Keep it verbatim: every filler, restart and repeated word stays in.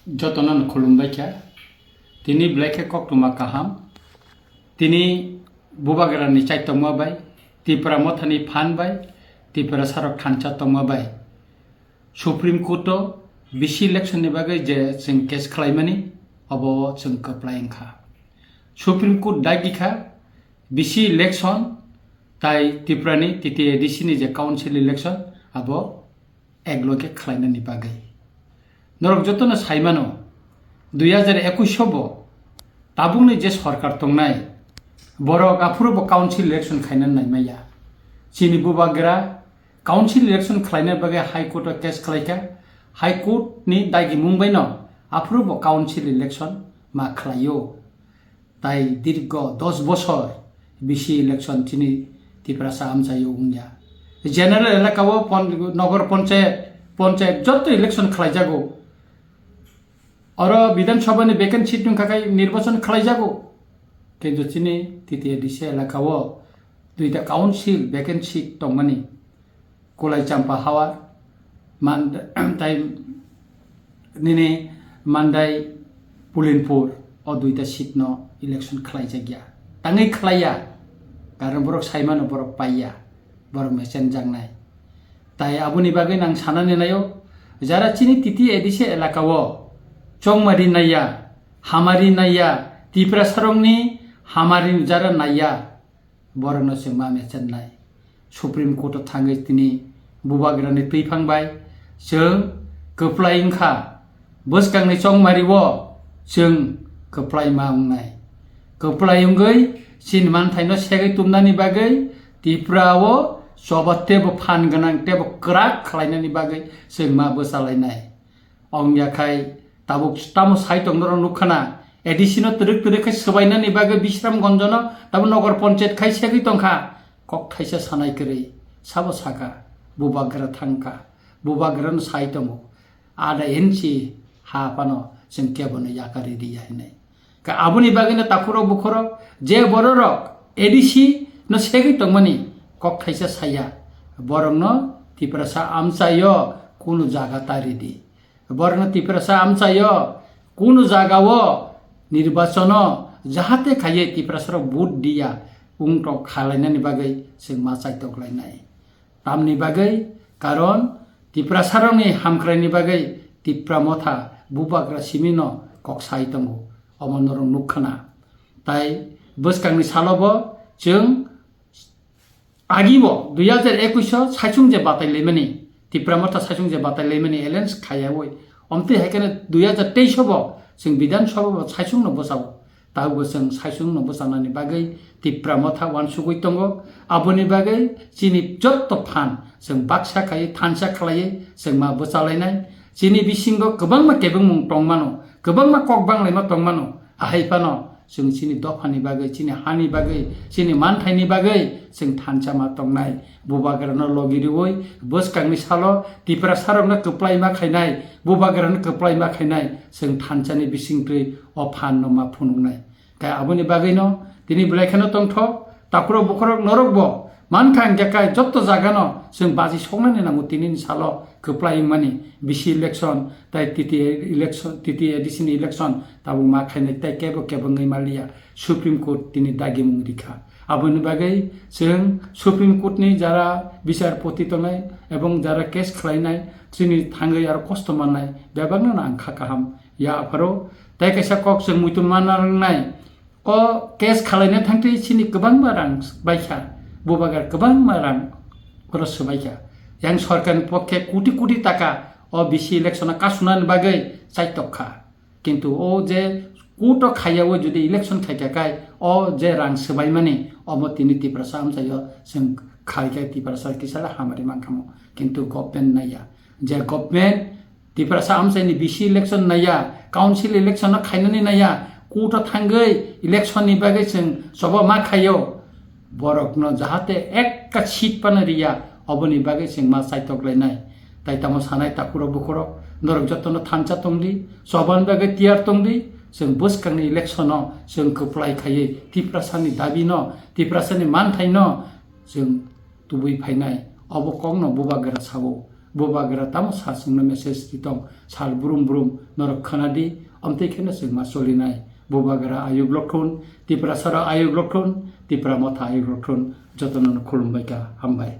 Jotono no khulumbai kha. Tini belai khe koktwma kaham. Tini Bubagrani chaitokma bai, Tipra Mothani phan bai, Tiprasarok thansa tongma bai Supreme Court o B C election ni bagwi je chwng case khlaimani, obo chwng kwplai wngkha. Supreme Court dagi kha B C election tai Tiprani T T A D C ni je council election abo ek loge khlainani bagwi. Norok jotono saimano, dui hajar ekush bo tabukni je sorkar tongnai, borok aphuru bo council election khaina naimaya. Chini Bubagra council election khlaina bagwi High Court o case khlaikha. High Court ni dagimung baino aphuru bo council election ma khlaio. Tai dirgo dos bosor B C election chini Tiprasa amchaio wngya. General elaka o pon-, nogor ponchayat, ponchayat joto election khlaijago. Oro Bidhan Sabha ni vacant seat wngkha khai nirbachon khlaijago. Kintu chini T T A D C elaka o duita council vacant seat tongmani. Kulai Champa Hawar, Man-, tai nini Mandai Pulinpur o duita seat no election khlaijakya. Tangwi khlaiya, karon borok saimano borok paiya, borok mechenjaknai. Tai aboni bagwi nang sanani naio, jara chini T T A D C elaka o chongmari naiya, hamari naiya, Tiprasarokni hamari jara naiya, borokno chwng ma mechennai. Supreme Court o thangwi tini Bubagrani twiphang bai chwng kwplai wngkha. Bwskangni chongmari o chwng kwplai ma wngnai. Kwplai wngwi chini manthaino segwi tumnani bagwi Tripura o choba teibo phan gwnang teibo kwrak khlainani bagwi chwng ma bwchalainai. Ongya khai tabuk tamo sai tong norok nukha na, A D C no twrwk twrwk khai swbainani bagwi Bisramganj no tabuk nogor ponchayat khai segwi tongkha. Kok thaisa sanai kwrwi sabo saka, Bubagra thangkha, Bubagra no sai tongo, ada inchi ha phano chwng kebo no yakari riya hinwi. Ka aboni bagwi no takhurok bukhurok je bororok A D C no segwi tongmani kok thaisa saya, borokno Tiprasa amchaio kunu jaga ta ridi. Borokno Tiprasa amchaio kunu jagao nirbachono jahate khaiye Tiprasarok vote diya wngtok khalainani bagwi chwng ma chaitoklainai. Tamni bagwi, karon Tiprasarokni hamkraini bagwi Tipra Motha Bubagra simino kok sai tongo, omo norok nukha na. Tai bwskangni salobo chwng Agi bo dui hajar ekush o saichung je batai laimani, Tipra Motha saichung je batai laimani alliance khaiyawi, omtwi hai kheno dui hajar teis o bo chwng Bidhan Sabha bo saichung no bwchao. Tabukbo chwng saichung no bwchanani bagwi Tipra Motha uansugwi tongo. Aboni bagwi chini jotto phan chwng baksa khaiwi thansa khlaiwi chwng ma bwchalainai. Chini bisingo kwbangma kebengmung tongmano, kwbangma kok banglaima tongmano. Ahai phano chwng chini dophani bagwi, chini hani bagwi, chini manthaini bagwi chwng thansa ma tongnai. Bubagrano logi riwi bwskangni salo Tiprasarokno kwplai ma khainai, Bubagrano kwplai ma khainai, chwng thansani bisingtwi o phanno ma phunuknai. Khe aboni bagwino tini belai kheno tongthok, takhurok bukhurok norokbo mankha hwnkhe kai jotto jagano chwng baji soknani nango tinini salo kwplai wngmani B C election tai T T A election, T T A D C ni election tabuk ma khainai tei kebo kebo wngwi manliya, Supreme Court tini dagimung rikha. Aboni bagwi chwng Supreme Court ni jara bichar poti tongnai ebong jara case khlainai chini thangwi aro kosto mannai bebakno ang kha kaham ya apharo. Tei kaisa kok chwng muitu manna nangnai, o case khalaina thangtwi chini kwbangma rang baikha, Bubagra kwbangma rang oro swbaikha. Yang sorkarni pokhe koti koti taka o B C election o kasunani bagwi chaitok kha. Kintu o je court o khaiyawi jodi election khaikha khai o je rang swbaimani omo tini Tiprasa amchaio chwng khaikhe Tiprasa kisala hamari mankhamu. Kintu government naiya. Je government Tiprasa amchaini B C election naiya, council election no khainani naiya, court o thangwi election ni bagwi chwng choba ma khaio. Borokno jahate ekka seat phano riya, oboni bagwi chwng ma chaitok lainai. Tai tamo sanai takhurok bukhurok, norok jotono thansa tongdi, chobani bagwi tiyar tongdi, chwng bwskangni election-o chwng kwplai khaiwi Tiprasani dabino, Tiprasani manthaino chwng tubui phainai. Obo kokno Bubagra sao. Bubagra tamo sa chwngno message ri tong, sal brum brum norok khwnadi, omtwi kheno chwng ma cholinai. Bubagra ayuk lokthun, Tiprasarok ayuk lokthun, Tipra Motha ayuk lokthun, jotono khulumbaikha, hambai.